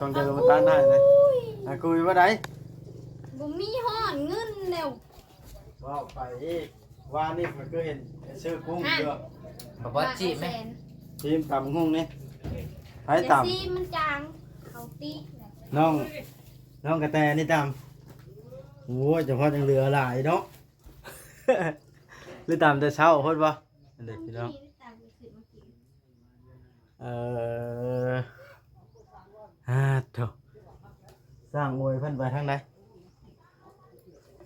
ຕ້ອງເດີນມາຕັດໃຫ້ນະ. ອາກຸຍວ່າໃດ? ບໍ່ມີຮອດເງິນແລ້ວ. ເວົ້າໄປອີກ. ວານນີ້ຂ້ອຍຄືເຫັນໄປຊື້ກຸ້ງຢູ່. ບໍ່ບອດຈີບແມ? ຈີບຕຳຫຸ່ງນີ້. ໃຜຕຳ? ຊີມມັນຈາງ ເຂົາຕິ. ນ້ອງ ນ້ອງກະແຕນີ້ຕຳ. ໂອ້ຍ ເຈົ້າພອດຍັງເຫຼືອຫຼາຍເນາະ. ຫຼືຕຳແຕ່ເຊົ້າໂພດບໍ່? ອັນເດັກພີ່ນ້ອງ. ເອີ ອາໂທ້ ຊ່າງອວຍເພິ່ນໄປທາງໃດ?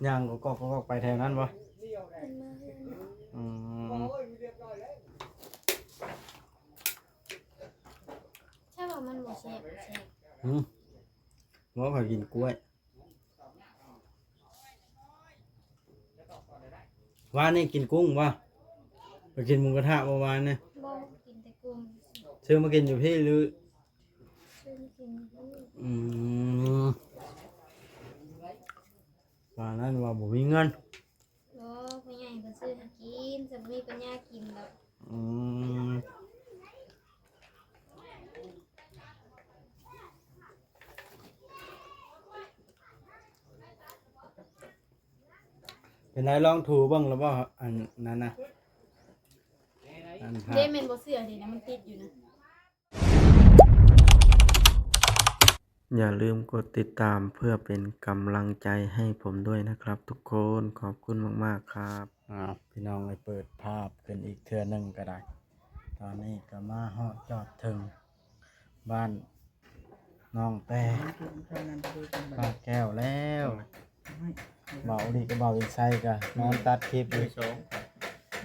ຍ່າງກອກໆ ໄປແຖວນັ້ນບໍ່? ອືມ ໃຊ່ວ່າມັນບໍ່ແຊບ ແຊບ. ອືມ ບໍ່ ຂ້ອຍກິນກ້ວຍ. ວານນີ້ກິນກຸ້ງບໍ່? ໄປກິນໝູກະທະບໍ່ວານນີ້? ບໍ່ ກິນແຕ່ກຸ້ງ. ຊື້ມາກິນຢູ່ພີ້ຫຼື? ຊື້ມາກິນຢູ່ພີ້. ອືມ ວ່ານັ້ນວ່າບໍ່ມີເງິນ. ບໍ່ ພໍ່ໃຫຍ່ເພິ່ນຊື້ໃຫ້ກິນ ຈະບໍ່ມີປັນຍາກິນດອກ. ອືມ ເປັນໃດ ລອງຖູເບິ່ງແລ້ວບໍ່? ອັນນັ້ນນະ ອັນ ເດ້ ແມ່ນບໍ່ເຊື່ອເດ້ນະ ມັນຕິດຢູ່ນະ. ຢ່າລືມກົດຕິດຕາມເພື່ອເປັນກຳລັງໃຈໃຫ້ຜົມດ້ວຍນະຄັບທຸກຄົນ. ຂອບຄຸນມາກໆ ຄັບ. ອ້າວ ພີ່ນ້ອງເອີຍ ເປີດພາບຂຶ້ນອີກເທື່ອໜຶ່ງກໍໄດ້. ຕອນນີ້ກໍມາຮອດຈອດເຖິງບ້ານນ້ອງແຕ່ ປາກແກ້ວແລ້ວ. ເບົາຫຼີກກັບເບົາອິນໄຊກໍນອນຕັດຄລິບຢູ່.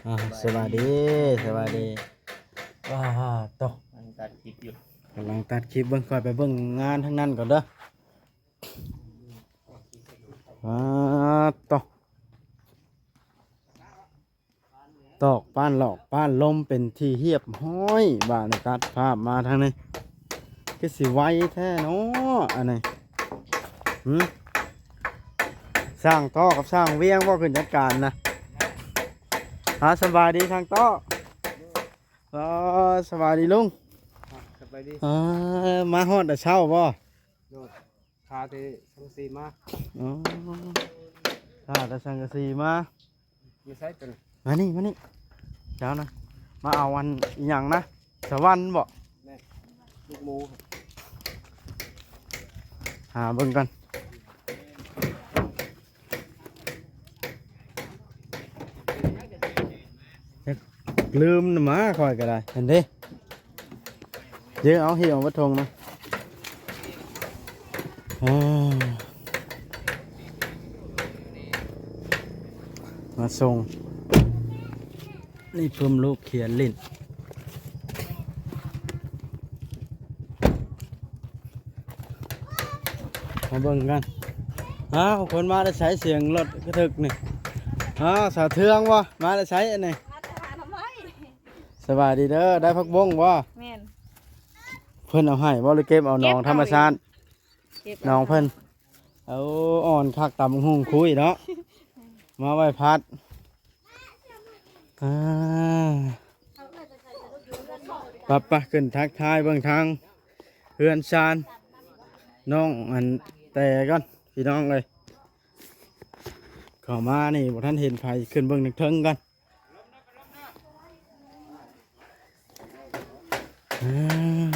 ອ່າ ສະບາຍດີ ສະບາຍດີ. ວ້າໂຕ ກຳລັງຕັດຄລິບຢູ່ ກຳລັງຕັດຄລິບ. ເບິ່ງ ຂ້ອຍໄປເບິ່ງງານທາງນັ້ນກ່ອນເດີ. ອ່າ ໂຕ ຕອກປ້ານຫຼອກປ້ານລົມເປັນທີ່ຮຽບຮ້ອຍ. ບາດນີ້ຕັດພາບມາທາງນີ້ ຄືຊິໄວແທ້ເນາະອັນນີ້. ຫື ຊ່າງຕໍ່ກັບຊ່າງວຽງບໍ່ ຂຶ້ນຈັດການນະ? ອ່າ ສະບາຍດີຊ່າງຕໍ່. ເອີ ສະບາຍດີລຸງ. ສະບາຍດີ. ເອີ ມາຮອດແຕ່ເຊົ້າບໍ່? ໂດຍ. ຄາແຕ່ສັງກະສີມາ. ອໍ ຄາແຕ່ສັງກະສີມາ. ຢູ່ໃສຕົວນີ້? ມານີ້ ມານີ້ ເຈົ້ານະ ມາເອົາອັນອີ່ຫຍັງນະ ສະຫວັນບໍ? ແມ່ນ ລູກໝູ. ຫາເບິ່ງກ່ອນ ລືມນະໝາ ຂ້ອຍກໍໄດ້. ເຫັນເດ້ ເດີ ເອົາ ຫິ້ວເອົາບັດຖົງມາ. ເອີ ມາສົ່ງ ນີ້ເພີ່ມລູກຂຽນຫຼິ້ນ. ມາເບິ່ງກັນ. ອ້າວ ຄົນມາແຕ່ໃສ? ສຽງລົດກະທຶກນີ້. ອ້າວ ສາວເທືອງບໍ່? ມາແຕ່ໃສອັນນີ້? ມາແຕ່ຫາໜໍ່ໄມ້. ສະບາຍດີເດີ. ໄດ້ຜັກບົ້ງບໍ່? ແມ່ນ. ເພິ່ນເອົາໃຫ້ບໍ່ ຫຼືເກັບເອົາ? ເກັບເອົາ ໜອງທຳມະຊາດ ເກັບເອົາ ໜອງເພິ່ນ. ໂອ້ ອ່ອນຄັກ ຕຳບັກຫຸ່ງຄຸຍເນາະ ມາໄວ້ພັດ. ອ່າ ໄປໆ ຂຶ້ນທັກທາຍເບິ່ງທາງເຮືອນຊານນ້ອງອັນແຕ່ກ່ອນ ພີ່ນ້ອງເອີຍ. ເຂົ້າມານີ້ບໍ່ທັນເຫັນໃຜ ຂຶ້ນເບິ່ງທາງເທິງກ່ອນ. ອ່າ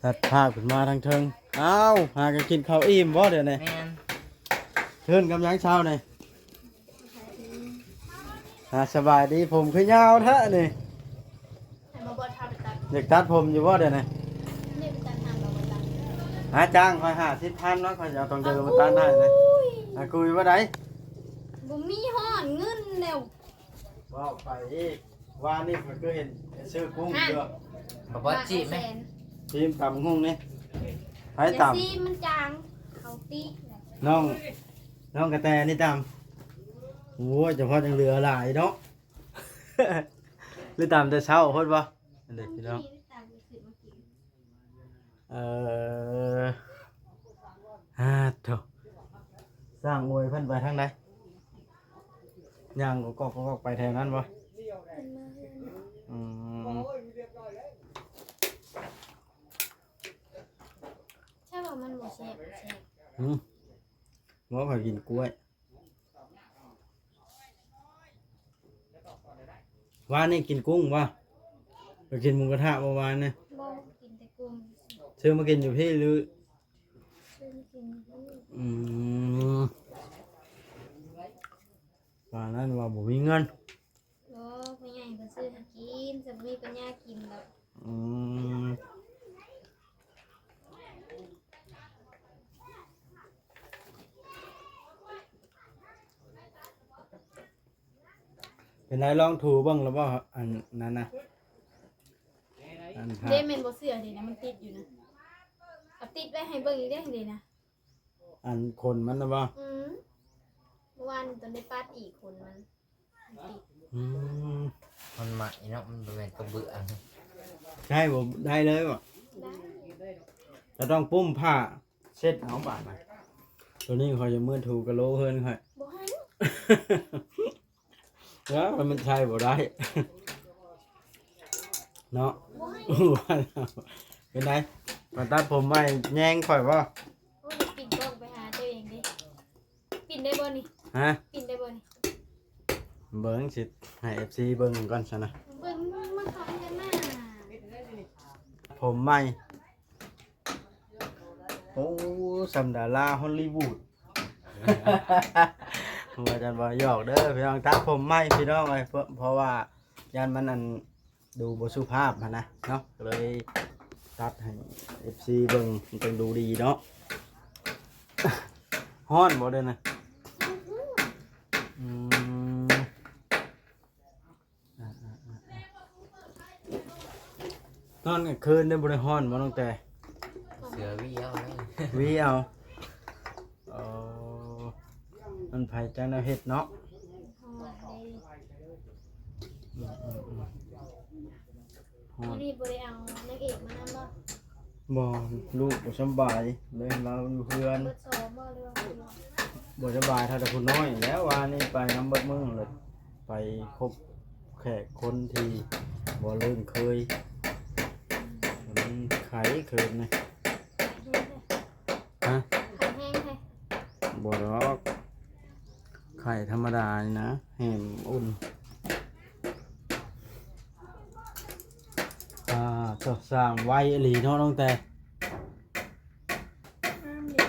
ຕັດພາບຂຶ້ນມາທາງເທິງ. ອ້າວ ຫາກະກິນເຂົ້າອີ່ມບໍ່ດຽວນີ້? ແມ່ນ. ເທິນກັບຫຍັງເຊົ້ານີ້? ອ່າ ສະບາຍດີ. ຜົມຄືຍາວແທ້ນີ້? ໃຫ້ມາບອດພາໄປຕັດ. ຢາກຕັດຜົມຢູ່ບໍ່ດຽວນີ້? ນີ້ໄປຕັດຫາງເຮົາມາຕັດ. ຫາຈ້າງຂ້ອຍຫ້າສິບພັນເນາະ ຂ້ອຍຊິເອົາຕົງເດີມາຕັດໃຫ້ນະ. ອາກຸຍວ່າໃດ? ບໍ່ມີຮອດເງິນແລ້ວ. ເວົ້າໄປອີກ. ວານນີ້ຂ້ອຍຄືເຫັນໄປຊື້ກຸ້ງຢູ່. ບໍ່ບອດຈີບແມ? ຈີບຕຳຫຸ່ງນີ້. ໃຜຕຳ? ຊີມມັນຈາງ ເຂົາຕິ. ນ້ອງ ນ້ອງກະແຕນີ້ຕຳ. ໂອ້ຍ ເຈົ້າພອດຍັງເຫຼືອຫຼາຍເນາະ. ຫຼືຕຳແຕ່ເຊົ້າໂພດບໍ່? ອັນເດັກພີ່ນ້ອງ. ເອີ ອາໂທ້ ຊ່າງອວຍເພິ່ນໄປທາງໃດ? ຍ່າງກອກໆ ໄປແຖວນັ້ນບໍ່? ອືມ. ແຊບ ແຊບ. ຫືມ ບໍ່ ຂ້ອຍກິນກ້ວຍ. ວານນີ້ກິນກຸ້ງບໍ່? ໄປກິນໝູກະທະບໍ່ວານນີ້? ບໍ່ ກິນແຕ່ກຸ້ງ. ຊື້ມາກິນຢູ່ພີ້ຫຼື? ຊື້ມາກິນຢູ່ພີ້. ອືມ ວ່ານັ້ນວ່າບໍ່ມີເງິນ. ບໍ່ ພໍ່ໃຫຍ່ເພິ່ນຊື້ໃຫ້ກິນ ຈະບໍ່ມີປັນຍາກິນດອກ. ອືມ ເປັນໃດ ລອງຖູເບິ່ງແລ້ວບໍ່ ອັນນັ້ນນະ? ອັນ ເດ້ ແມ່ນບໍ່ເຊື່ອເດ້ນະ ມັນຕິດຢູ່ນະ. ເອົາຕິດໄວ້ໃຫ້ເບິ່ງອີກເດ້ເດ້ນະ. ອັນຂົນມັນນະບໍ່? ອືມ ເມື່ອວານນີ້ຕົນໄດ້ປັດອີກ ຂົນມັນ ມັນຕິດ. ອືມ ມັນໃໝ່ເນາະ ມັນບໍ່ແມ່ນກະເບື້ອງ. ໃຊ້ບໍ່ໄດ້ເລີຍບໍ່? ໄດ້. ຈະຕ້ອງປຸ້ມຜ້າເຊັດເອົາບາດນະ. ໂຕນີ້ຂ້ອຍຈະເມືອຖູກະໂຫຼເຮືອນຂ້ອຍ. ບໍ່ໃຫ້. ເອີ ມັນໃຊ້ບໍ່ໄດ້ເນາະ. ເປັນໃດ ມາຕັດຜົມໃໝ່ແຍງຂ້ອຍບໍ່? ໂອ້ຍ ປິ່ນກ້ອງໄປຫາຕົວເອງເດ້. ປິ່ນໄດ້ບໍ່ນີ້? ຮະ? ປິ່ນໄດ້ບໍ່ນີ້? ເບິ່ງ ຊິໃຫ້ເອັຟຊີເບິ່ງກ່ອນຊັ້ນນະ. ເບິ່ງ ມາເຂົ້າກັນນະ. ຜົມໃໝ່. ໂອ້ ສ່ຳດາລາຮອລລີວູດ. ວ່າຈັ່ງ ບໍ່ ຫຍອກເດີພີ່ນ້ອງ. ຕັດຜົມໃໝ່ພີ່ນ້ອງເອີຍ ເພາະ ເພາະວ່າຢ້ານມັນ ອັນ ດູບໍ່ສຸພາບຫັ້ນນະເນາະ ກໍເລີຍຕັດໃຫ້ເອັຟຊີເບິ່ງ ມັນຈັ່ງດູດີເນາະ. ຮ້ອນບໍ່ເດີນະ? ອືມ ອ່າໆໆ ນອນກາງຄືນໄດ້ບໍ່ໄດ້ຮ້ອນບໍ່ນ້ອງແຕ? ເສືອຫວີເອົາເລີຍ ຫວີເອົາ. ເອີ ມັນໃຜຈັກແນວເຮັດເນາະ. ຮ້ອນເດ້. ອືມໆໆ ຮ້ອນ. ມື້ນີ້ບໍ່ໄດ້ເອົານາງເອກມານຳບໍ່? ບໍ່ ລູກບໍ່ສຳບາຍ ເລີຍລາວຢູ່ເຮືອນ. ເບິດສອງບໍ່ ຫຼືວ່າຜູ້ດຽວ? ບໍ່ສະບາຍເທົ່າແຕ່ຜູ້ນ້ອຍແລ້ວ ວານນີ້ໄປນຳເບິດມື້ເລີຍ ໄປພົບແຂກຄົນທີ່ບໍ່ລຶ້ງເຄີຍ. ອືມ ມັນໄຂ້ຄືນນີ້. ຮະ? ໄຂ້ແຮງແທ້. ບໍ່ດອກ ໄຂ້ທຳມະດານີ້ນະ ແຮມອຸ່ນ. ອ່າ ເຈົ້າສ້າງໄວອີ່ຫຼີເນາະນ້ອງແຕ. ງາມເດ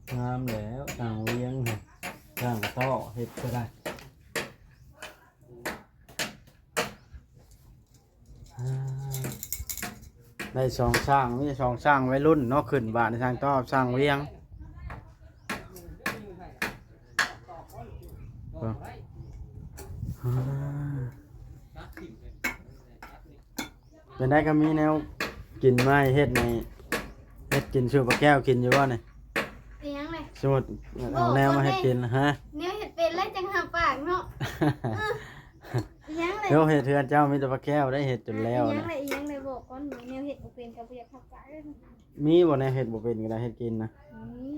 ເນາະ ງາມແລ້ວ ສ້າງວຽງ ສ້າງຕໍ່ ເຮັດກໍໄດ້. ອ່າ ໄດ້ສອງຊ່າງ ມີສອງຊ່າງໄວລຸ້ນເນາະ ຂຶ້ນບ້ານ ຊ່າງຕໍ່ ຊ່າງວຽງ. ເບິ່ງ ອ່າ ເປັນໄດ ກໍມີແນວກິນມາໃຫ້ເຮັດໃຫ້ ເຮັດກິນສູ່ປ້າແກ້ວກິນຢູ່ບໍ່ນີ້? ອີຫຍັງເລີຍ? ສົມມຸດເອົາແນວມາໃຫ້ກິນ ຮະ? ແນວເຮັດເປັນແລ້ວຈັ່ງຮັບປາກເນາະ. ເອີ ອີຫຍັງເລີຍ? ໂຍ ເຮັດເຮືອນເຈົ້າມີແຕ່ປ້າແກ້ວໄດ້ເຮັດຈົນແລ້ວນະ. ອີຫຍັງເລີຍ? ອີຫຍັງເລີຍ? ບອກກ່ອນ ແນວເຮັດບໍ່ເປັນກໍບໍ່ຢາກຮັບປາກເລີຍ. ມີບໍ່ແນວເຮັດບໍ່ເປັນກໍໄດ້ ເຮັດກິນນະ? ອືມ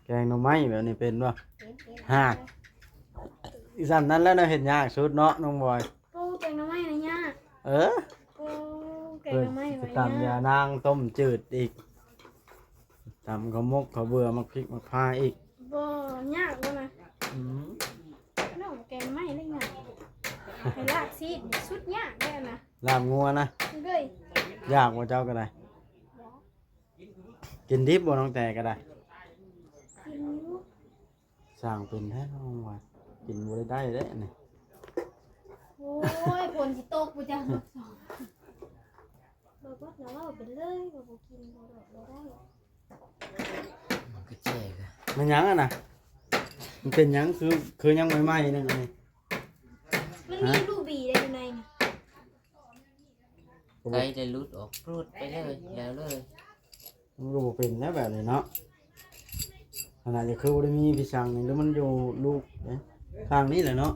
ແກງໜໍ່ໄມ້ແບບນີ້ເປັນບໍ່? ເປັນ ເປັນ. ຮະ ສ່ຳນັ້ນແລ້ວແນວເຮັດຍາກສຸດເນາະ ນ້ອງບອຍ. ໂອ້ ແກງໜໍ່ໄມ້ນະຍາກ. ເອີ ໂອ້ ແກງໜໍ່ໄມ້ ເອີ ຊິຕຳຢານາງ ຕົ້ມຈືດອີກ ຕຳເຂົ້າໝົກເຂົ້າເບືອ ໝາກພິກໝາກພາອີກ. ບໍ່ຍາກບໍ່ນະ? ອືມ ນ້ອງ ແກງໜໍ່ໄມ້ນີ້ງ່າຍ ໃຫ້ລາບຊີນສຸດຍາກເດ້ນະ. ລາບງົວນະ? ເອີຍ ຍາກບໍ່ເຈົ້າກໍໄດ້? ບໍ່. ກິນດິບບໍ່ນ້ອງແຕກໍໄດ້? ກິນຢູ່. ສ້າງເປັນແທ້ນ້ອງວ່າ ກິນບໍ່ໄດ້ໄດ້ເດ້ນີ້. ໂອ້ຍ ຝົນຊິຕົກບໍ່ຈັກ ບໍ່ເວົ້າໄປເລີຍວ່າບໍ່ກິນ ບໍ່ໄດ້ ບໍ່ໄດ້. ມັນກໍແຈກ ມັນຫຍັງຫັ້ນນະ? ມັນເປັນຫຍັງ? ຄື ຄືຍັງໃໝ່ໆ ໜຶ່ງອັນນີ້ ມັນມີ ຮະ? ລູບີໄດ້ຢູ່ໃນນີ້. ໄດ້ ໄດ້ຫຼຸດອອກ ປຣົດໄປເລີຍ ແລ້ວເລີຍ. ມັນກໍບໍ່ເປັນແລ້ວແບບນີ້ເນາະ. ຂະໜາດນີ້ຄືບໍ່ໄດ້ມີພີ່ຊ່າງນີ້ ຫຼືມັນຢູ່ລູກເດ້ ທາງນີ້ແຫຼະເນາະ.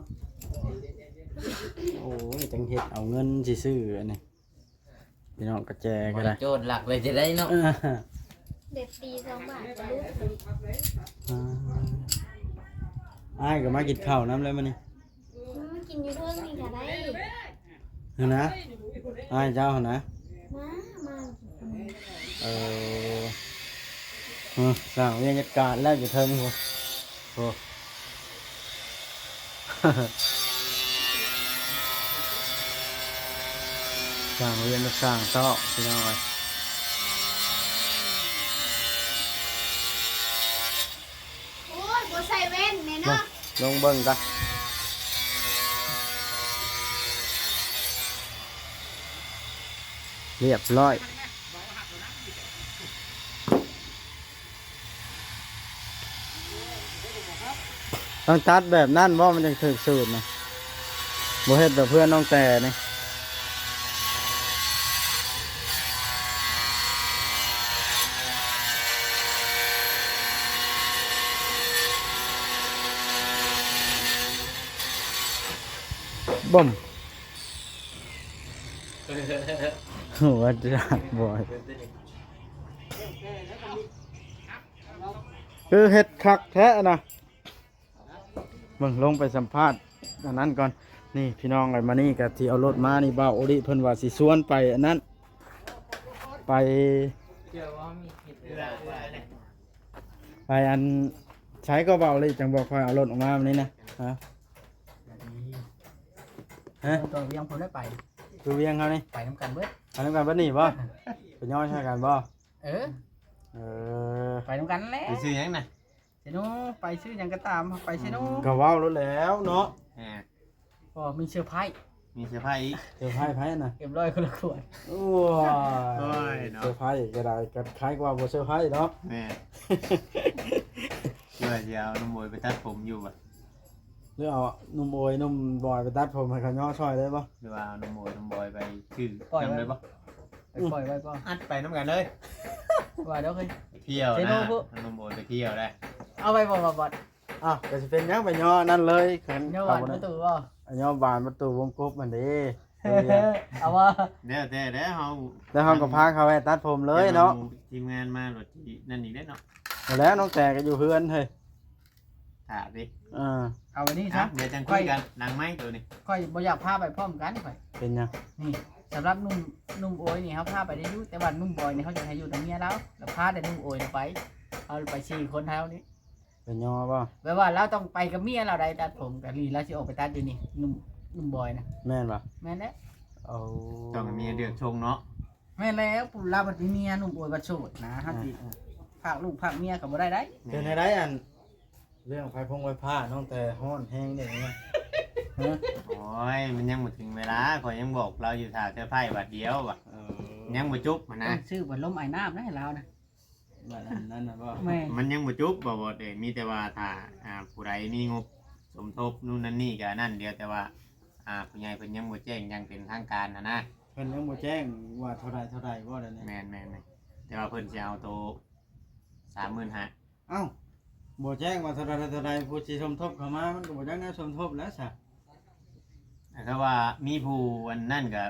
ໂອ້ຍ ຈັ່ງເຮັດເອົາເງິນຊິຊື້ອັນນີ້ ພີ່ນ້ອງ ກະແຈກໍໄດ້ ໂຈດຫຼັກເລີຍຈະໄດ້ເນາະ. ເອີ ເດັດຕີສອງບາດກໍຫຼຸດ. ອ່າ ອ້າຍກໍມາກິນເຂົ້ານຳແລ້ວມື້ນີ້. ອືມ ກິນຢູ່ເທິງນີ້ກໍໄດ້ຫັ້ນນະ ອ້າຍເຈົ້າຫັ້ນນະ. ມາ ມາກິນ. ເອີ ສ້າງວຽງຈັດການແລ້ວຢູ່ເທິງພຸ້ນ ໂອ້ ສ້າງວຽງກັບສ້າງຊອກ ພີ່ນ້ອງເອີຍ. ໂອ້ຍ ບໍ່ໃສ່ແວ່ນແນ່ເນາະ ລົງເບິ່ງກ່ອນ ຮຽບຮ້ອຍ. ຕ້ອງຕັດແບບນັ້ນບໍ່ ມັນຈັ່ງຖືກສູດນະ ບໍ່ເຮັດແບບເພື່ອນນ້ອງແຕ່ນີ້. ບຶ້ມ ຫົວຈາກບອຍ ຄືເຮັດຄັກແທ້ນະ. ເບິ່ງ ລົງໄປສຳພາດອັນນັ້ນກ່ອນ. ນີ້ພີ່ນ້ອງເອີຍ ມານີ້ກະຊິເອົາລົດມານີ້ ບ່າວໂອລິເພິ່ນວ່າຊິຊວນໄປອັນນັ້ນ ໄປ ໄປອັນໃສກໍ ບ່າວໂອລິ ຈັ່ງບໍ່ຄ່ອຍເອົາລົດອອກມາມື້ນີ້ນະ ຮະ ຮະ ຕົວວຽງພຸ້ນໄດ້ໄປ ຄືວຽງເຮົານີ້ ໄປນຳກັນເບິດ ໄປນຳກັນເບິດນີ້ບໍ່ ໄປຍໍໃສ່ກັນບໍ່ ເອີ ເອີ ໄປນຳກັນແຫຼະ ໄປຊື້ຫຍັງນະ ເຊໂນ ໄປຊື້ຫຍັງກໍຕາມ ໄປເຊໂນ ກໍເວົ້າໂລດແລ້ວເນາະ ແມ່ນ ກໍມີເຊີໄພ ມີເຊີໄພອີກ ເຊີໄພໃຜນະ ຮຽບຮ້ອຍຄົນລະຂວດ ໂອ້ຍ ໂອ້ຍເນາະ ເຊີໄພກໍໄດ້ ກໍຄ້າຍກວ່າບໍ່ເຊີໄພເນາະ ແມ່ນ ເພື່ອຊິເອົາໜຸ່ມໂອຍໄປຕັດຜົມຢູ່ບໍ່ ຫຼືເອົາໜຸ່ມໂອຍໜຸ່ມບອຍໄປຕັດຜົມໃຫ້ເຂົາຍໍຊ່ອຍໄດ້ບໍ່ ຫຼືວ່າເອົາໜຸ່ມໂອຍໜຸ່ມບອຍໄປຊື້ນຳໄດ້ບໍ່ ໄປປ່ອຍໄວ້ບໍ່ ອັດໄປນຳກັນເລີຍ ວ່າດອກເຮີ້ຍ ໄປທ່ຽວນະ ເຊໂນພຸ້ນ ໜຸ່ມໂອຍໄປທ່ຽວໄດ້ ເອົາໄວ້ບໍ່ ບໍ່ ບໍ່ ອ້າວ ກໍຊິເປັນຫຍັງໄປຍໍນັ້ນເລີຍ ຍໍບານປະຕູບໍ່ ຍໍບານປະຕູວົງກົບຫັ້ນເດ້ ເອົາບໍ່ ແລ້ວແຕ່ແລ້ວເຮົາ ແລ້ວເຮົາກໍພາເຂົາໄປຕັດຜົມເລີຍເນາະ ທີມງານມາໂລດທີ່ນັ້ນອີກເດ້ເນາະ ແລ້ວນ້ອງແຕກໍຢູ່ເຮືອນເຮີ້ຍ ຖ້າຕິ ເອີ ເອົາອັນນີ້ຊະ ອ່ະ ດຽວຈັ່ງຄຸຍກັນຫຼັງໄມໂຕນີ້ ຂ້ອຍບໍ່ຢາກພາໄປພ້ອມກັນຂ້ອຍ ເປັນຫຍັງ ນີ້ ສຳລັບໜຸ່ມ ໜຸ່ມໂອຍນີ້ເຮົາພາໄປໄດ້ຢູ່ ແຕ່ວ່າໜຸ່ມບອຍນີ້ເຮົາຢາກໃຫ້ຢູ່ນຳເມຍລາວ ແລ້ວພາແຕ່ໜຸ່ມໂອຍນະໄປ ເຮົາໄປສີ່ຄົນເຮົານີ້ ໄປຍໍບໍ່ ແບບວ່າລາວຕ້ອງໄປກັບເມຍລາວໄດ້ ຕັດຜົມກັນນີ້ ລາວຊິອອກໄປຕັດຢູ່ນີ້ ໜຸ່ມ ໜຸ່ມບອຍນະ ແມ່ນບໍ່ ແມ່ນແຫຼະ ໂອ້ ຕ້ອງໃຫ້ເມຍເລືອກຊົງເນາະ ແມ່ນແລ້ວ ຜູ້ລາວບັດມີເມຍ ໜຸ່ມໂອຍບັດໂສດນະ ເຮົາຊິ ອ່າ ຝາກລູກຝາກເມຍກໍບໍ່ໄດ້ໄດ໋ ເປັນໃດອັນ ເລື່ອງໄຟຟົງໄຟຟ້ານ້ອງແຕ່ຮ້ອນແຮງເດ້ ຮະ ໂອ້ຍ ມັນຍັງບໍ່ເຖິງເວລາ ຂ້ອຍຍັງບອກລາວຢູ່ ຖ້າເຊີໄພບາດດຽວວ່າ ເອີ ຍັງບໍ່ຈົບຫັ້ນນະ ຊື້ພັດລົມໄອນ້ຳໃຫ້ລາວນະ ບາດນັ້ນນະບໍ່ ແມ່ນ ມັນຍັງບໍ່ຈົບບໍ່ ບໍ່ໄດ້ ມີແຕ່ວ່າຖ້າ ອ່າ ຜູ້ໃດມີງົບສົມທົບ ນູ້ນນັ້ນນີ້ ກໍອັນນັ້ນດຽວ ແຕ່ວ່າ ອ່າ ຜູ້ໃຫຍ່ເພິ່ນຍັງບໍ່ແຈ້ງຢ່າງເປັນທາງການຫັ້ນນະ ເພິ່ນຍັງບໍ່ແຈ້ງວ່າເທົ່າໃດເທົ່າໃດບໍ່ ດຽວນີ້ ແມ່ນໆໆ ແຕ່ວ່າເພິ່ນຊິເອົາໂຕສາມໝື່ນຫ້າ ເອົ້າ ບໍ່ແຈ້ງວ່າເທົ່າໃດເທົ່າໃດ ຜູ້ຊິສົມທົບເຂົ້າມາ ມັນກໍບໍ່ຈັກແນວສົມທົບແລ້ວຊະ ຖ້າວ່າມີຜູ້ອັນນັ້ນກໍ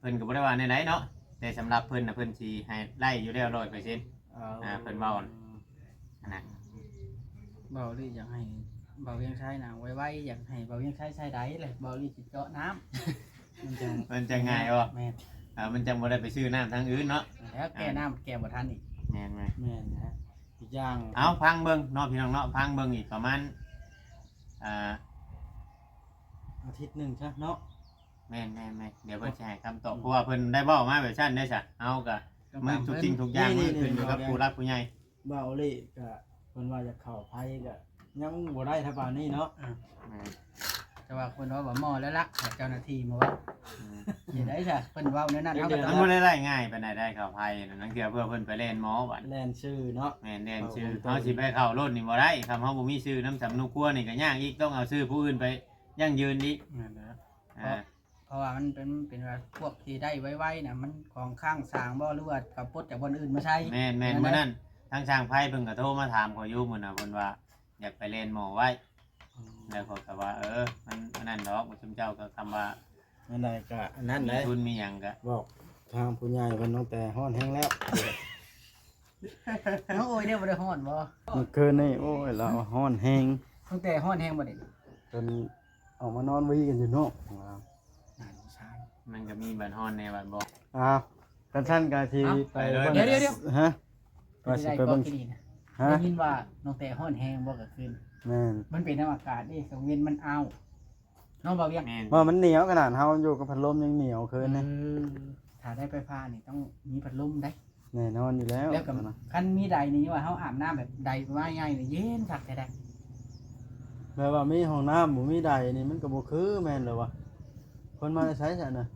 ເພິ່ນກໍບໍ່ໄດ້ວ່າແນວໃດເນາະ ແຕ່ສຳລັບເພິ່ນນະ ເພິ່ນຊິໃຫ້ໄດ້ຢູ່ແລ້ວຮ້ອຍເປີເຊັນ ເອົາ ອ່າ ເພິ່ນເວົ້ານະ ອັນນັ້ນ ເບົາລີຢາກໃຫ້ເບົາວຽງໄຊນາງໄວໆ ຢາກໃຫ້ເບົາວຽງໄຊໃສ່ໄດແຫຼະ ເບົາລີຊິເຈາະນ້ຳ ມັນຈະ ມັນຈະງ່າຍບໍ່ ແມ່ນ ເອີ ມັນຈັ່ງບໍ່ໄດ້ໄປຊື້ນ້ຳທາງອື່ນເນາະ ແລ້ວແກ່ນ້ຳ ອ່າ ແກ່ບໍ່ທັນອີກ ແມ່ນໆ ແມ່ນແຫຼະ ອີກຢ່າງ ເອົາ ຟັງເບິ່ງເນາະ ພີ່ນ້ອງເນາະ ຟັງເບິ່ງອີກປະມານ ອ່າ ອາທິດໜຶ່ງຊະເນາະ ແມ່ນໆໆ ດຽວເພິ່ນຊິໃຫ້ຄຳຕອບ ເພາະວ່າເພິ່ນໄດ້ເວົ້າມາແບບຊັ້ນເດ້ຊະ ເຮົາກໍ ກໍ ມື້ ຕາມ ທຸກສິ່ງທຸກຢ່າງ ນີ້ ມັນຂຶ້ນຢູ່ກັບ ນີ້ ຜູ້ຫຼັກຜູ້ໃຫຍ່ ບ່າວໂອເລກະເພິ່ນວ່າຢາກເຂົ້າໄພກະຍັງບໍ່ໄດ້ເທົ່າປານນີ້ເນາະ ອ່າ ແມ່ນ ແຕ່ວ່າເພິ່ນເວົ້າວ່າໝໍ້ແລ້ວລະ ເຈົ້າໜ້າທີ່ມາເວົ້າ ອືມ ເຮັດໄດ້ຊະ ເພິ່ນເວົ້າແນວນັ້ນ ເຮົາກໍຕ້ອງ ມັນບໍ່ໄດ້ໄດ້ງ່າຍປານໃດໄດ໋ ເຂົ້າໄພນະ ລາງເທື່ອເພື່ອເພິ່ນໄປແລ່ນໝໍບັດ ແມ່ນຊື່ເນາະ ແມ່ນແລ່ນຊື່ ເຮົາຊິໄປເຂົ້າໂລດນີ້ບໍ່ໄດ້ ຄັນເຮົາບໍ່ມີຊື່ນຳສຳນຸຄົວນີ້ກໍຍາກອີກ ຕ້ອງເອົາຊື່ຜູ້ອື່ນໄປຢັ້ງຢືນອີກ ແມ່ນແລ້ວ ອ່າ ເພາະວ່າມັນເປັນ ເປັນວ່າພວກທີ່ໄດ້ໄວໆນະ ມັນຂອງຄ້າງສາງບໍ່ ຫຼືວ່າເຂົາປົດຈາກບ່ອນອື່ນມາໃສ່ ແມ່ນໆ ມື້ນັ້ນທາງຊ່າງໄຟເພິ່ນກໍໂທມາຖາມຂ້ອຍຢູ່ມື້ນະ ເພິ່ນວ່າຢາກໄປແລ່ນໝໍໄວ້ ອືມ ແລ້ວຂ້ອຍກໍວ່າ ເອີ ມັນອັນນັ້ນດອກ ຊຸມເຈົ້າກໍຄຳວ່າ ອັນໃດກໍອັນນັ້ນໄດ໋ ມີທຶນມີຫຍັງກໍບອກທາງຜູ້ໃຫຍ່ເພິ່ນ ນ້ອງແຕ່ຮ້ອນແຮງແລ້ວ ນ້ອງໂອຍເດ້ ບໍ່ໄດ້ຮ້ອນບໍ່? ມື້ຄືນນີ້ ໂອ້ຍ ລາວຮ້ອນແຮງ ນ້ອງແຕ່ຮ້ອນແຮງບໍ່ເດ້? ເພິ່ນ ອອກມານອນວີກັນຢູ່ນອກ ໜາວສາຍ ມັນກໍມີບາດຮ້ອນແດ່ບາດບໍ່ ອ້າວ ຄັນຊັ້ນກໍຊິ ເອົ້າ ໄປເລີຍ ໄປເບິ່ງ ດຽວໆໆ ຮະ ວ່າຊິໄປເບິ່ງ ເປັນໃດກໍກິນນີ້ນະ ຮະ? ໄດ້ຍິນວ່ານ້ອງແຕ້ຮ້ອນແຮງບໍ່ກາງຄືນ? ແມ່ນ. ມັນເປັນນຳອາກາດເດ້ ກາງເວັນມັນອ້າວ ເນາະ ບ່າວວຽງ? ແມ່ນ. ບໍ່ ມັນໜຽວຂະໜາດເຮົາຢູ່ກັບພັດລົມຍັງໜຽວຄືນນີ້. ເອີ ຖ້າໄດ້ໄຟຟ້ານີ້ຕ້ອງມີພັດລົມໄດ໋. ແນ່ນອນຢູ່ແລ້ວ. ແລ້ວກໍຄັນມີໄດນີ້ ວ່າເຮົາອາບນ້ຳແບບໄດວ່າໃຫຍ່ນີ້ ເຢັນຄັກແທ້ໃດ໋. ແບບວ່າມີຫ້ອງນ້ຳ ບໍ່ມີໄດນີ້ ມັນກໍບໍ່ຄືແມ່ນແລ້ວວະ. ເພິ່ນມາແຕ່ໃສຊັ້ນນະ?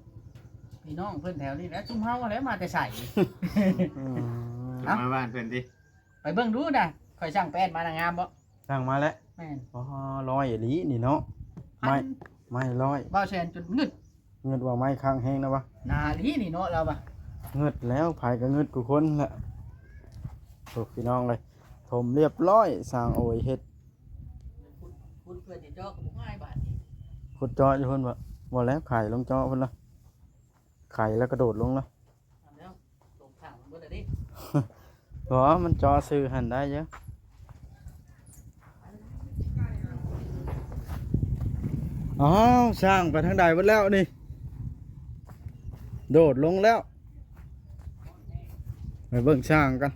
ພີ່ນ້ອງເພິ່ນແຖວນີ້ແຫຼະ ຊຸມເຮົາຫັ້ນແຫຼະ ມາແຕ່ໃສ? ອືມ ເອົ້າ ມາບ້ານເພິ່ນຕິ? ໄປເບິ່ງດູນະ ຂ້ອຍສັ່ງແປ້ນມານະ ງາມບໍ່? ສັ່ງມາແລ້ວ? ແມ່ນ. ອໍ ຫຼໍ່ອີ່ຫຼີນີ້ເນາະ. ໄມ້ ພັນ ໄມ້ຫຼໍ່. ບ່າວແສນຈົນງຶດ ງຶດວ່າໄມ້ຄັກແຮງນະວະ. ໜ້າອີ່ຫຼີນີ້ເນາະລາວວ່າ. ງຶດແລ້ວ ໃຜກໍງຶດກວ່າຄົນແຫຼະ. ໂອ້ ພີ່ນ້ອງເອີຍ ຖົມລຽບຮ້ອຍ ຊ່າງໂອຍເຮັດ. ຂຸດ ຂຸດເພື່ອຊິເຈາະກໍບໍ່ງ່າຍບາດນີ້. ຂຸດເຈາະຢູ່ພຸ້ນບໍ່? ບໍ່ແລ້ວ ໄຂລົງເຈາະພຸ້ນລະ. ໄຂແລ້ວກະໂດດລົງລະ. ເອົາແລ້ວ ຕົກຂ້າງເບິດລະເດ້. ບໍ່ ມັນເຈາະຊື່ຫັ້ນໄດ້ຢູ່. ອ້າວ ຊ່າງໄປທາງໃດເບິດແລ້ວນີ້? ໂດດລົງແລ້ວ. ໄປເບິ່ງຊ່າງກັນ.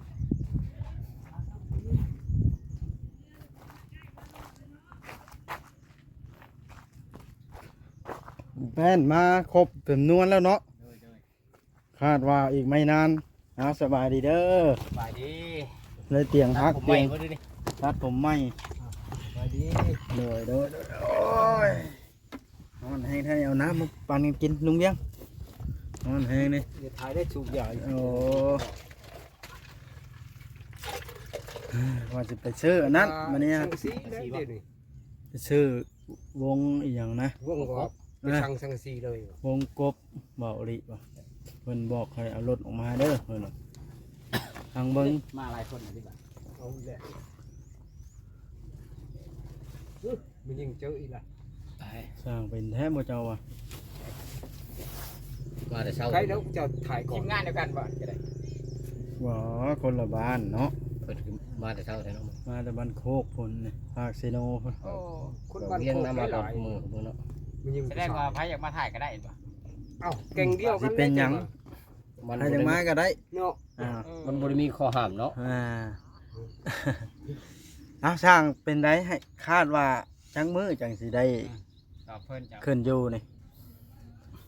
ແປ້ນມາຄົບຈຳນວນແລ້ວເນາະ. ໂດຍ ໂດຍ. ຄາດວ່າອີກໄມ່ນານ. ເອົາ ສະບາຍດີເດີ. ສະບາຍດີ. ໄດ້ຕຽງຮັກ ຕັດຜົມໃໝ່ ຕຽງ ບໍ່ໄດ້ນີ້? ຕັດຜົມໃໝ່. ສະບາຍດີ. ໂດຍ ໂດຍ ໂດຍ. ໂອ້ຍ ຮ້ອນແຮງແທ້ ເອົານ້ຳມາປັ່ນກັນກິນ ລຸງວຽງ. ຮ້ອນແຮງນີ້ ຢ່າຖ່າຍໄດ້ສູບຢາ. ໂອ້ ວ່າຊິໄປຊື້ອັນນັ້ນ ອ່າ ມານີ້ ສັງກະສີແລ້ວດຽວນີ້ ໄປຊື້ ວົງອີ່ຫຍັງນະ ວົງກໍໄປ ອ່າ ສັ່ງສັງກະສີເລີຍ. ວົງກົບ ເວົ້າອີ່ຫຼີວ່າ ເພິ່ນບອກໃຫ້ເອົາລົດອອກມາເດີ ເພິ່ນວ່າ. ທາງເບິ່ງ ມາຫຼາຍຄົນນະຕິບາດ. ເອົາອີກແລ້ວ ອຶ ມັນຍິງເຈີອີກລະ. ຕາຍ ຊ່າງເປັນແທ້ບໍ່ເຈົ້າວ່າ. ມາແຕ່ເຊົ້າ ໃຄແລ້ວເຈົ້າຖ່າຍກ່ອນ. ທີມງານດຽວກັນບໍ່? ກໍໄດ້ ບໍ່ ຄົນລະບ້ານເນາະ. ເພິ່ນມາແຕ່ເຊົ້າແທ້ເນາະ. ມາແຕ່ບ້ານໂຄກພຸ້ນນີ້ ພາກເຊໂນພຸ້ນ. ໂອ້ ຄົນບ້ານໂຄກຫຼາຍ ມາຕອນມື້ພຸ້ນເນາະ. ມັນຍິງ ສະແດງວ່າໃຜຢາກມາຖ່າຍກໍໄດ້ບໍ່? ເອົ້າ ແກ້ງດຽວກັນ ຊິເປັນຫຍັງ? ມັນ ໃຜຢາກມາກໍໄດ້ເນາະ. ອ່າ ເອີ ມັນບໍ່ໄດ້ມີຂໍ້ຫ້າມເນາະ. ອ່າ ເອົາ ຊ່າງເປັນໃດ ໃຫ້ຄາດວ່າຈັກມື້ຈັ່ງຊິໄດ້ ອືມ ຕອບເພິ່ນເຈົ້າ ຂຶ້ນຢູ່ນີ້?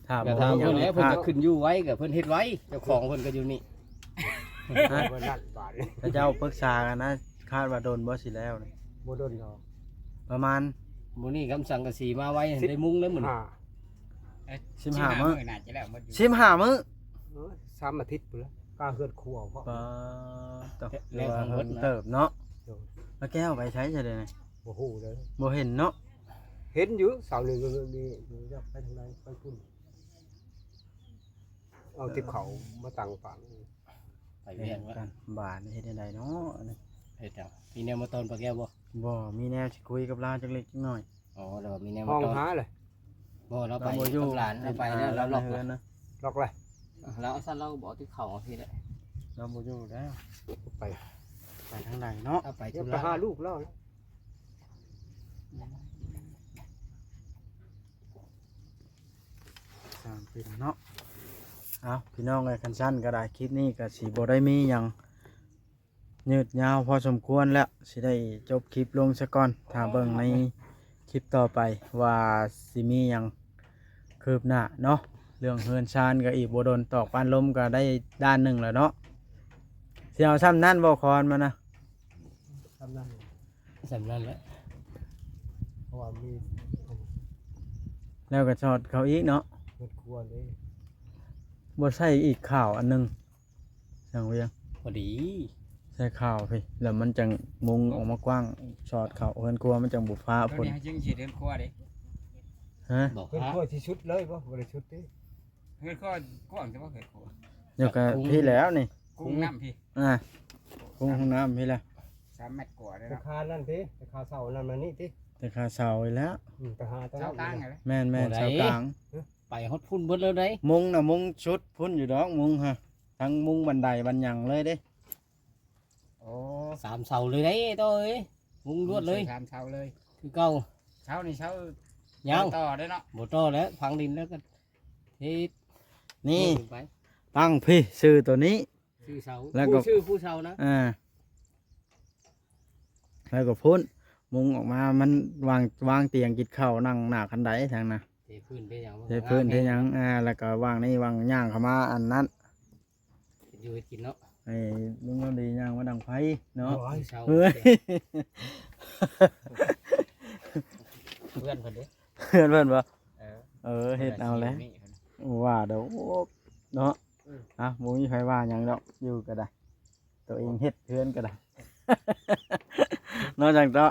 ຖ້າບໍ່ມີຫຍັງຜິດພາດ ເພິ່ນກໍຂຶ້ນຢູ່ໄວ ກໍເພິ່ນເຮັດໄວ ເຈົ້າຂອງເພິ່ນກໍຢູ່ນີ້. ຮະ? ເພິ່ນນັ້ນບາດນີ້ ເຂົາເຈົ້າປຶກສາກັນນະ ຄາດວ່າດົນບໍ່ຊິແລ້ວນີ້? ບໍ່ດົນດອກ ປະມານ ມື້ນີ້ຄຳສັງກະສີມາໄວ ສິບ ໄດ້ມຸງແລ້ວມື້ນີ້. ອ່າ ເອີ ສິບຫ້າມື້ ສິບຫ້າມື້ໜ້າຈະແລ້ວໝົດຢູ່. ສິບຫ້າມື້ ເອີ ສາມອາທິດພຸ້ນລະ ກາເຮືອນຄົວເພາະ ປາດ ແລ້ວທັງໝົດນະ ເຕີບເນາະ. ໂດຍ. ປ້າແກ້ວໄປໃສຊະເດນີ້? ບໍ່ຮູ້ເດີ ບໍ່ເຫັນເນາະ. ເຫັນຢູ່ ເຊົ້ານີ້ ນີ້ ນີ້ ໄປທາງໃດ ໄປພຸ້ນ ເອົາຕິບເຂົ້າມາຕັ້ງປາກ. ໄປວຽກແລ້ວ ບາດນີ້ເຮັດແນວໃດເນາະອັນນີ້? ເຮັດຫຍັງ? ມີແນວມາຕ້ອນປາແກ້ວບໍ່? ບໍ່ ມີແນວຊິຄຸຍກັບລາວຈັກເລັກຈັກນ້ອຍ. ອໍ ແລ້ວມີແນວມາຕ້ອນ ຫ້ອງຫາເລີຍ. ບໍ່ ລາວໄປ ລາວບໍ່ຢູ່ ກັບຫຼານ ລາວໄປແລ້ວ ລາວລັອກແລ້ວ ລາວລັອກແລ້ວນະ. ລັອກແລ້ວ ເອົາຊັ້ນລາວກໍບໍ່ຕິບເຂົ້າມາພີ້ແຫຼະ. ລາວບໍ່ຢູ່ແລ້ວ ໄປ ໄປທາງໃດເນາະ? ລາວໄປທຸລະ ໄປຫາລູກລາວ. ຊ່າງເປັນເນາະ. ເອົາ ພີ່ນ້ອງເອີຍ ຄັນຊັ້ນກໍໄດ້ ຄລິບນີ້ກໍຊິບໍ່ໄດ້ມີຫຍັງຍືດຍາວພໍສົມຄວນແລ້ວ ຊິໄດ້ຈົບຄລິບລົງຊະກ່ອນ. ຖ້າເບິ່ງໃນຄລິບຕໍ່ໄປວ່າຊິມີຫຍັງຄືບໜ້າເນາະ. ເລື່ອງເຮືອນຊານກໍອີກບໍ່ດົນ ຕອກປານລົມກໍໄດ້ດ້ານໜຶ່ງແລ້ວເນາະ. ຊິເອົາຊ່ຳນັ້ນບໍ່ ຄອນມັນນະ? ຊ່ຳນັ້ນ ຊ່ຳນັ້ນແຫຼະ ເພາະວ່າມີ ແລ້ວກໍສອດເຂົ້າອີກເນາະ ເຮືອນຄົວເດ້. ບໍ່ໃສ່ອີກຂາວອັນໜຶ່ງ ຊ່າງວຽງ ພໍດີ ໃສ່ຂາວພີ້ ແລ້ວມັນຈັ່ງມຸງອອກມາກວ້າງ ສອດເຂົ້າເຮືອນຄົວ ມັນຈັ່ງບໍ່ຟ້າຝົນ. ຕົວນີ້ຍັງຊິເຮືອນຄົວເດ້. ຮະ? ເຮືອນຄົວຊິຊຸດເລີຍບໍ່? ບໍ່ໄດ້ຊຸດຕິ. ເຮືອນຄົວກວ້າງແຕ່ວ່າເຮືອນຄົວ ດຽວກໍພີ້ແລ້ວນີ້ ກຸ້ງນ້ຳພີ້. ອ່າ ກຸ້ງຫ້ອງນ້ຳພີ້ແຫຼະ ສາມແມັດກວ່າເດ້. ແຕ່ຄານັ້ນຕິ ແຕ່ຄາເສົານັ້ນມານີ້ຕິ ແຕ່ຄາເສົານີ້ແຫຼະ. ອືມ ໄປຫາເສົາກາງຫັ້ນແຫຼະ. ແມ່ນໆ ເສົາກາງ ໄປຮອດພຸ້ນເບິດແລ້ວໃດ໋. ມຸງນະ ມຸງຊຸດພຸ້ນຢູ່ດອກ ມຸງຫະ ທັງມຸງບັນໄດບັນຫຍັງເລີຍເດ້. ໂອ້ ສາມເສົາເລີຍເດ້ ໂຕເອີຍ ມຸງລວດເລີຍ ສາມເສົາເລີຍ ຄືເກົ່າ. ເສົານີ້ເສົາຍັງ ບໍ່ຕໍ່ເດ້ເນາະ. ບໍ່ຕໍ່ແລ້ວ ຝັງດິນແລ້ວກໍເຮັດ ນີ້ ໄປຕັ້ງພີ້ ຊື່ໂຕນີ້ ຊື່ເສົາ ແລ້ວກໍ ຜູ້ຊື່ຜູ້ເສົານະ. ອ່າ ແລ້ວກໍພຸ້ນ ມຸງອອກມາ ມັນວາງ ວາງຕຽງກິນເຂົ້າ ນັ່ງໜ້າຄັນໄດທາງນະ ເທພື້ນເທຫຍັງ ເທພື້ນເທຫຍັງ ອ່າ ແລ້ວກໍວາງນີ້ ວາງຍ່າງເຂົ້າມາອັນນັ້ນ ເຮັດຢູ່ເຮັດກິນເນາະ ໃຫ້ລຸງເຮົາໄດ້ຍ່າງມາດັງໄຟເນາະ ໂອ້ຍ ເຊົາ ເອີຍ ເພື່ອນເພິ່ນເດ້ ເພື່ອນເພິ່ນບໍ່ ເອີ ເອີ ເຮັດເອົາແຫຼະ ວ່າດອກເນາະ ອືມ ອ່ະ ບໍ່ມີໃຜວ່າຫຍັງດອກ ຢູ່ກໍໄດ້ ຕົວເອງເຮັດເຮືອນກໍໄດ້ ເນາະ ຈັ່ງເນາະ